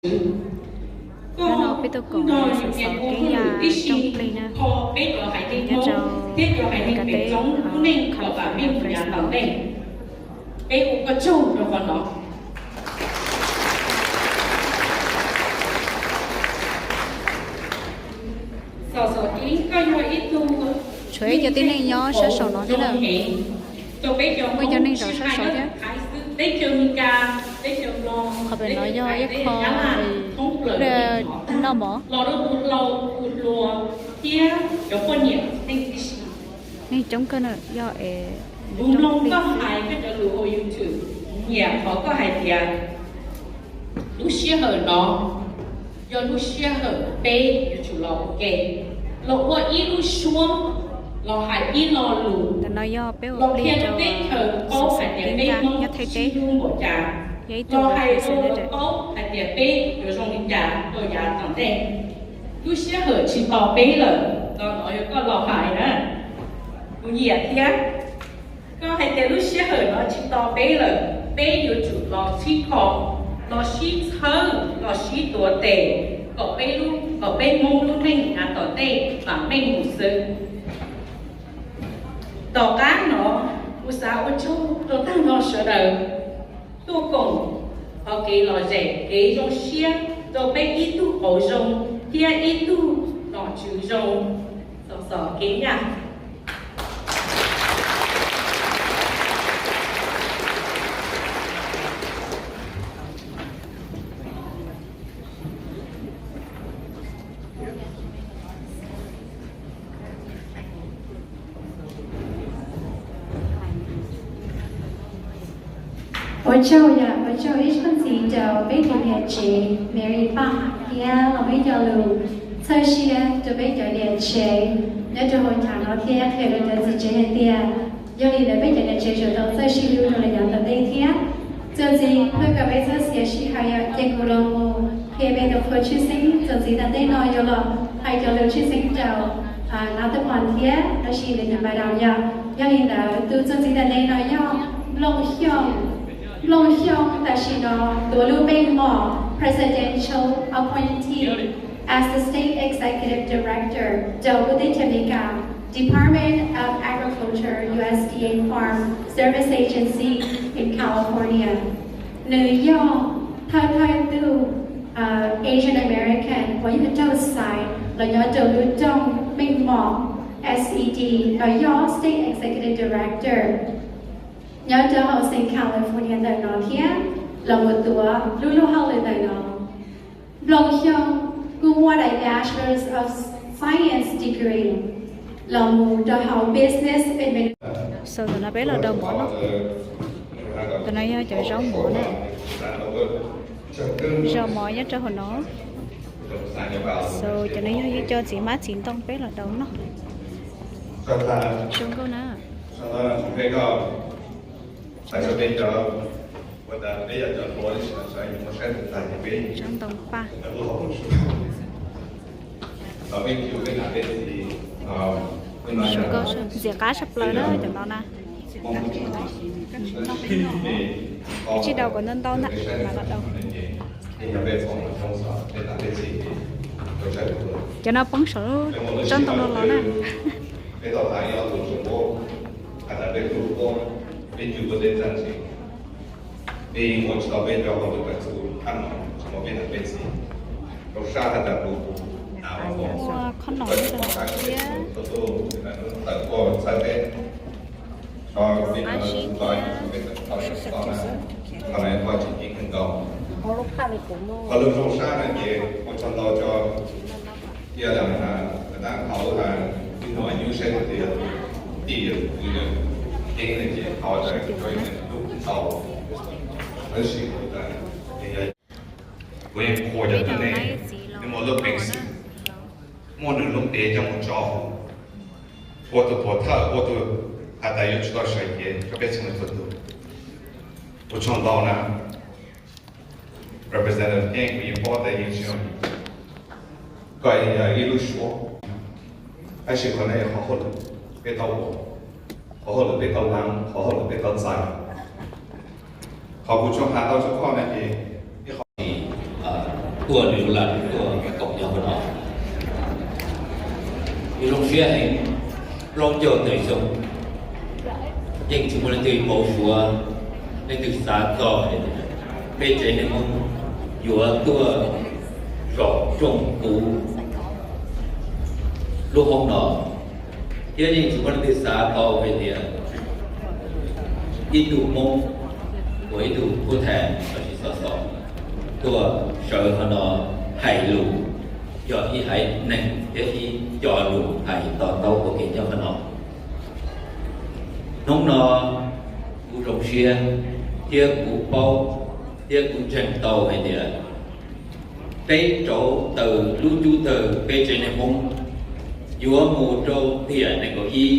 Hnub no peb tuaj koom xov xwm keeb yaj rooj plig na, nyob rau Amelikas teb, California Fresno. Peb ua koj tsaug rau qhov no. Tshuav ib co tib neeg nyob sab saum no thiab na. Muaj ib co neeg zaum sab saud thiab. Qhov pem no yog ib qho noj mov. Neeg coob kawg na, yog es kuv mloog koj hais koj cov lus hauv YouTube, nyiam qhov koj hais tias lub sij hawm no yog lub sij hawm peb yuav tsum los ua ke, los ua ib lub suab, los hais ib lo lus, los qhia rau teb chaws paub hais tias peb Hmoob sib hlub npaum cas, los hais rau lawv paub hais tias peb yuav zoo li cas rau yav tom ntej. Lub sij hawm tsis tos peb lawm, no yog koj los hais na, kuv nyiam thiab. Koj hais tias lub sij hawm no tsis tos peb lawm, peb yuav tsum los sib kho, los sib txhawb, los sib tuav tes, kom peb lub, kom peb Hmoob lub neej yav tom ntej vam meej mus xwb. Tom qab no, kuv xav ua tsaug rau tag nrho sawv daws tuaj koom qhov kev lom zem kev zoo siab rau peb ib tug qauv zoo thiab ib tug nom tswv zoo. Xov xwm kev yaj. Ua tsaug yom, ua tsaug ib tsoom txiv rau peb cov niam tsev, Mary Paj thiab los ib co lus txhawb siab rau peb cov niam tsev nyob rau hauv chav no thiab qhia rau cov txiv tsev hais tias yog li ntawd peb cov niam tsev sawv daws txawj sib hlub rau lawm yav tom ntej thiab. Txuas ntxiv, hnub no peb txoj sia sij hawm yom, ces kuv los mus qhia peb tus qhua tshwj xeeb txuas ntxiv tom ntej no yuav los hais cov lus tshwj xeeb rau Nab Tuj Pov thiab tab sis nws nyob npaj dab yom. Yog li ntawd tus txuas ntxiv tom ntej no yog Nplooj Xyooj. Nplooj Xyooj tam sim no tuav lub meej mom Presidential Appointee as the State Executive Director rau lub teb chaws Amelikas, Department of Agriculture, U S D A Farm Service Agency in California. Nws yog thawj thawj tug Asian American uas yog raug xaiv los nyob rau lub rooj meej mom S E D los yog State Executive Director nyob rau hauv xeev California ntawm no thiab los mus tuav lub luag hauj lwm ntawm no. Nplooj Xyooj kuj muaj daim Bachelors of Science degree los mus rau hauv Business Administration. Xaus ntawm no peb los daus mov no. Ntawm no yog cov zaub mov na. Zaub mov nyob rau hauv no. Xaus cov no yog ib co txiv hmab txiv ntoo peb los daus noj. Zoo nkauj na. Zaub ntoo paj. Zoo nkauj, ntxim qab tshaj plaws na cov no na. Tsis daus kom ntau ntau ntag, mam los daus. Cov no poob saum zaub ntoo no los na. Muaj khob noom rau thiab. Qab zib thiab. Qhov lub zoo sab no ces ua tsaug ntau rau tia la na, tab qhov lub hais ib no nyuaj saib tias tij yawm kwv yawm tij no ces qhov ntawd lub tau, tab sis kuv yeej qhuas cov tuab neeg, nws muaj lub peev xwm, muaj nws lub npe coj mus tso hauv, ua tus tuam thawj, ua tus has tas yuav tsum tau sawv cev rau peb txhua leej txhua tus. Ua tsaug ntau na. Representative Eng, kuv yeej paub tias yeej tsis yog koj ib lub suab, tab sis qhov no yog qhov hauj lwm peb tau ua, qhov hauj lwm peb tau ua, qhov hauj lwm peb tau txais. Qhov kuv tsuas hais tau rau koj no ces ib qho, tuaj lwm lub laj tuaj koom nyob hauv no. Kuv zoo siab heev, plaub caug tawm xyoo yeej tsis muaj leej twg pauv suav, leej twg xav txog peb tsev neeg Hmoob yuav tuaj zaum rooj kuv lub hoob no, thiab yeej tsis muaj leej twg xav tau hais tias ib tug Hmoob uas ib tug phub thas lossis xov xo tuaj sawv qhov no hais lus, yog ib haiv neeg thiab ib co lus hais to taub ua ke nyob qhov no. Hnub no kuv zoo siab thiab kuv paub thiab kuv ntseeg tau hais tias peb rauv taws lub cub tawg peb tsev neeg Hmoob yuav mus rau tiam nees nkaum ib,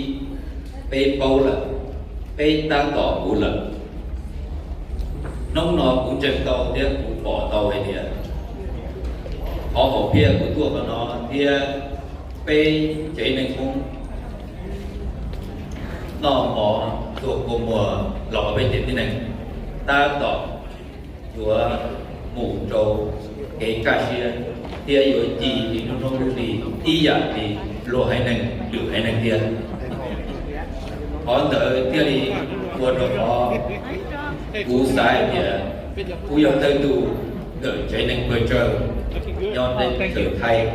peb paub lawm, peb tab tom mus lawm. Hnub no kuv ntseeg tau thiab kuv pom tau hais tias qhov hauv phiaj kuv tuaj qhov no thiab peb tsev neeg Hmoob noj mov txhua kua muag los peb tsev tib neeg tab tom yuav mus rau kev kaj siab thiab yuav ci li hnub hnub li ib yam li luag haiv neeg lwm haiv neeg tiag. Qhov ntawd thiaj li ua rau qhov kuv xav hais tias kuv yog thawj tug ntawm tsev neeg pawg tsawg nyob teb chaws Thaib.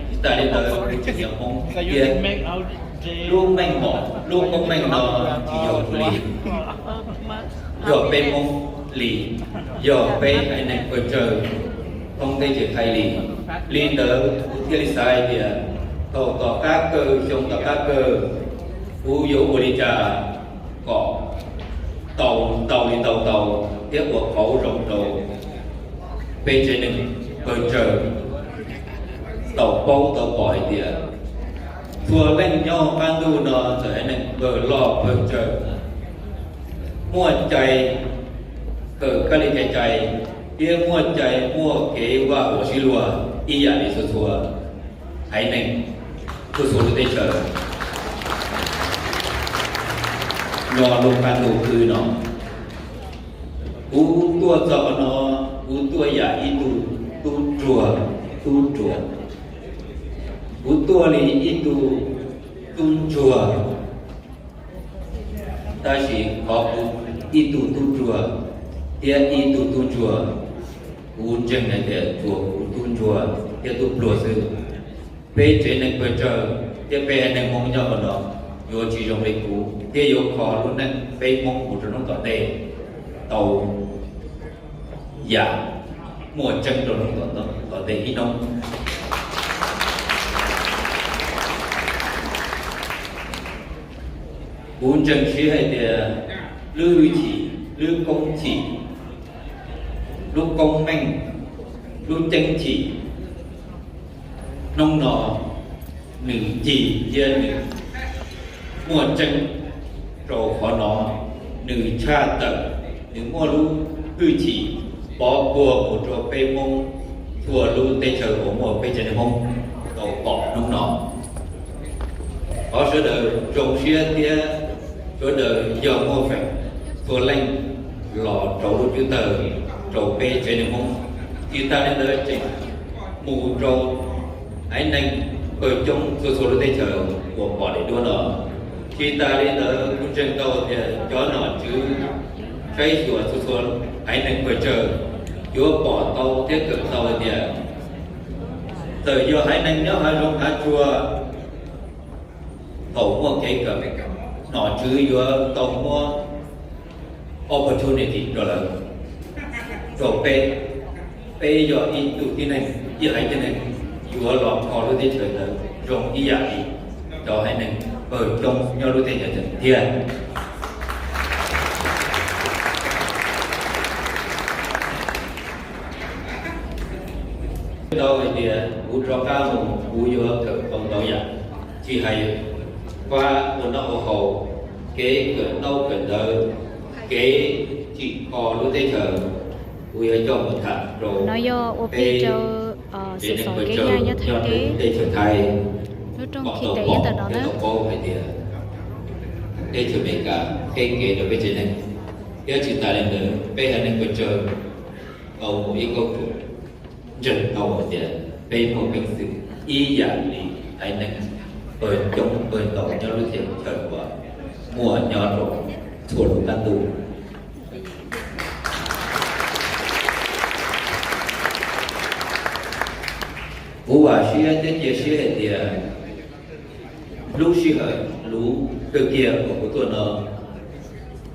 Tsis tas li ntawd kuv tseem yog Hmoob tiag. Lub meej mom lub koob meej no tsis yog kuv li, yog peb Hmoob li, yog peb haiv neeg pawg tsawg thoob teb chaws Thaib li. Li ntawd kuv thiaj li xav hais tias thaum tom qab kawg, xyoo tom qab kawg, kuv yuav ua li cas kom tau ntau li ntau tau thiab ua qauv zoo rau peb tsev neeg pawg tsawg tau paub tau pom hais tias txhua leej nyob qab ntuj no txawm haiv neeg pawg loj pawg tsawg, muaj cai kawm kab li kev cai thiab muaj cai muaj kev vaj huam sib luag ib yam li txhua txhua haiv neeg txhua txhua lub teb chaws nyob lub qab ntuj khwb no. Kuv tuaj txog qhov no, kuv tuaj yam ib tug tub ruam, tub ruam. Kuv tuaj li ib tug tub ntsuag, tab sis qhov kuv ib tug tub ruam thiab ib tug tub ntsuag, kuv ntseeg hais tias tsuas kuv tub ntsuag thiab tub pluag xwb. Peb tsev neeg pawg tsawg thiab peb haiv neeg Hmoob nyob qhov no yuav tsis zoo li kuv thiab yuav kho lub neej peb Hmoob mus rau hnub tom ntej tau yam muaj tseeb rau hnub tom ntej ib hnub. Kuv ntseeg siab hais tias lub hwj chim, lub koob chim, lub koob meej, lub ceeb chim hnub no nws cig thiab nws muaj tseeb rau qhov no, nws tshaj tawm, nws muaj lub hwj chim pov puag mus rau peb Hmoob txhua lub teb chaws uas muaj peb tsev neeg Hmoob tau pom hnub no. Thov sawv daws zoo siab thiab sawv daws yog muaj feem txhua leej los rauv lub cub tawg rau peb tsev neeg Hmoob. Tsis tas li ntawd tseem mus rau haiv neeg pawg coob txhua txhua lub teb chaws uas pom daim duab no. Tsis tas li ntawd kuv ntseeg tau tias cov nom tswv saib xyuas txhua txhua haiv neeg pawg tsawg yuav pom tau thiab kawm tau hais tias txawm yog haiv neeg nyob hav zoov hav tsuag, thaum muaj kev kawm, nom tswv yuav tau muab opportunity rau lawv, rau peb. Peb yog ib tug tib neeg, ib haiv tib neeg yuav los kho lub teb chaws ntawd zoo ib yam li cov haiv neeg pawg coob nyob lub teb chaws ntawd thiab. Tau hais tias kuv rov qab mus kuv yuav kawm tau ntau yam, tsis hais pab ua noj ua haus, kev kawm ntaub kawm ntawv, kev tsim kho lub teb chaws, kuv yuav coj mus tham rau no yog ua pib rau xov xov kev yaj nyob Thaib teb, teb chaws Thaib, lub rooj khi tes yeej tawm no na. Tau paub hais tias teb chaws Amelikas qheb kev rau peb tsev neeg, thiab tsis tas li ntawd peb haiv neeg pawg tsawg tau mus ib kauj ruam. Ntseeg tau hais tias peb muaj peev xwm ib yam li haiv neeg pawg coob pawg ntau nyob lub teb chaws uas muaj nyob rau txhua lub qab ntuj. Kuv vam siab thiab cia siab hais tias lub sij hawm luv kawg kiag uas kuv tuaj no,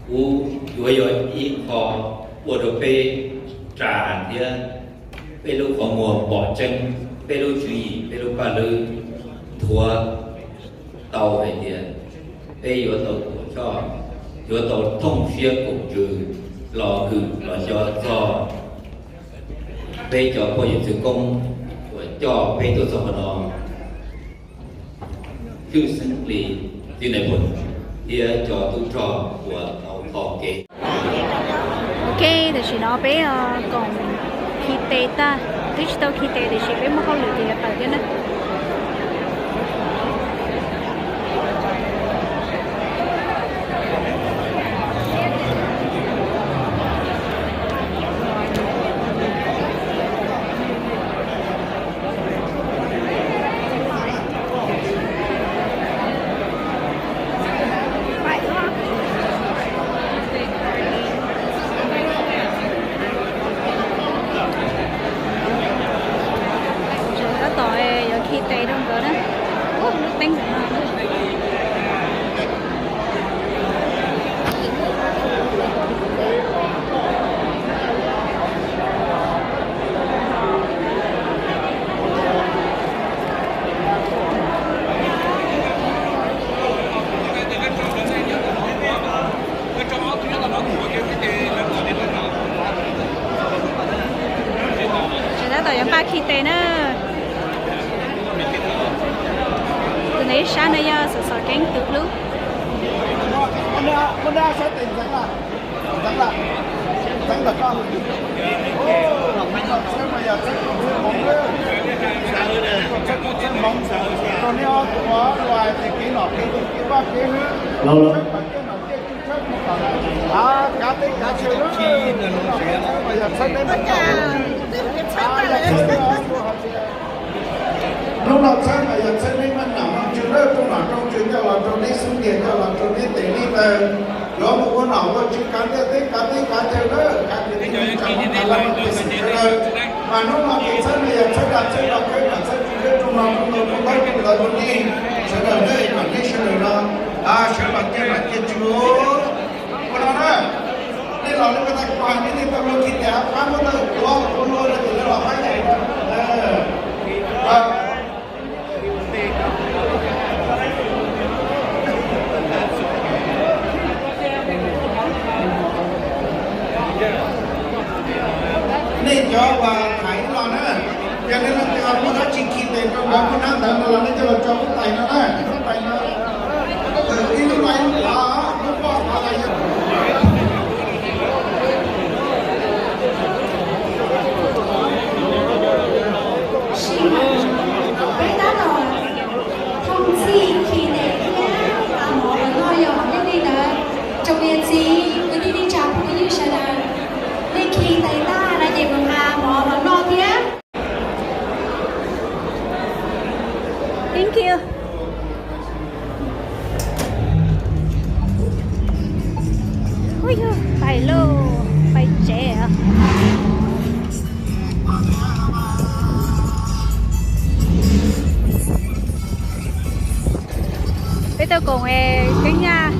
kuv yuav yog ib qho ua rau peb ras thiab peb lub qhov muag pom tseeb, peb lub tswv yim, peb lub paj lwm nthuav tau hais tias peb yuav tau tuam choj, yuav tau thooj siab koom ntsws los hwm los xyov txog peb cov phooj ywg txwv koob uas coj peb tuaj txog qhov no, Hwj Xeeb Lis, txiv nais phoo thiab cov tub rog uas tau tho kev. Ok, tam sim no peb koom khi tes tag, twb tsis tau khi tes tiam sis peb muaj hauj lwm ces yuav tawm thiab na. Tab tom yuav khi tes rau nkawd na. Ua lub teeb ntawm no. Tseem tab tom yuav npaj khi tes na. Tus ntawm ib sab no yog Xov Xov Keeb tus hlub. Hnub no txhawb mas yog txhawb neb maj nam maj tswv lawm, rooj nom rooj tswv coj los rau neb xub ntiag, coj los rau neb tes neb taw, yuav mus ua nom ua tswv kav ntiaj teb kav teb kav chaw lawm, kav tias tib neeg tsa muab kav laj maj tiag xwm sawv daws. Mas hnub no ces txhawb mas yog txhawb dag txhawb rau khawb mas txhawb tsis zeb rooj no rooj ntau rooj ntawd rooj lawv rooj nij sawv daws ne, mas neb sawv daws no sawv los cia nom cia tswv ua no na. Nej los nej puas tau kuv hais nej, nej tau luag khi tes qab muab tau tuav ua luag no ces nej los qab yaim no. Nej cov uas thaiv los na, yog nej leej twg muaj dab tsi khi tes rau nkawd muaj nab ntawd no los nej coj los tso lub tais no na, lub tais no. Ib lub no ib lub pov, lub pov los yog Peb tab tom thooj txhij khi tes thiab mov los noj yom, yog li ntawd tsoom niam txiv kwv tij neej tsa phooj ywg sawv daws, nej khi tes tag no ces mus nqa mov los noj thiab. Thank you. Ub yug, pais lauj, pais tsev os. Peb tuaj koom es Keeb Yaj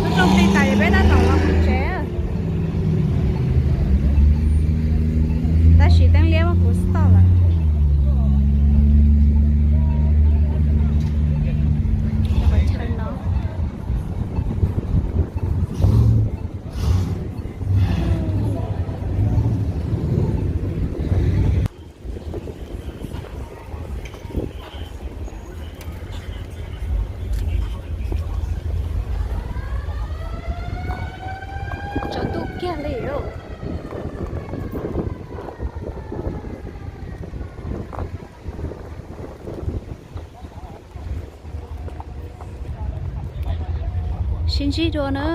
lub rooj plig tas es peb tab tom los mus tsev. Tab sis teeb liab muab kuv stop lawm. Tsaus ntuj kiag li os. Sib ntsib dua na.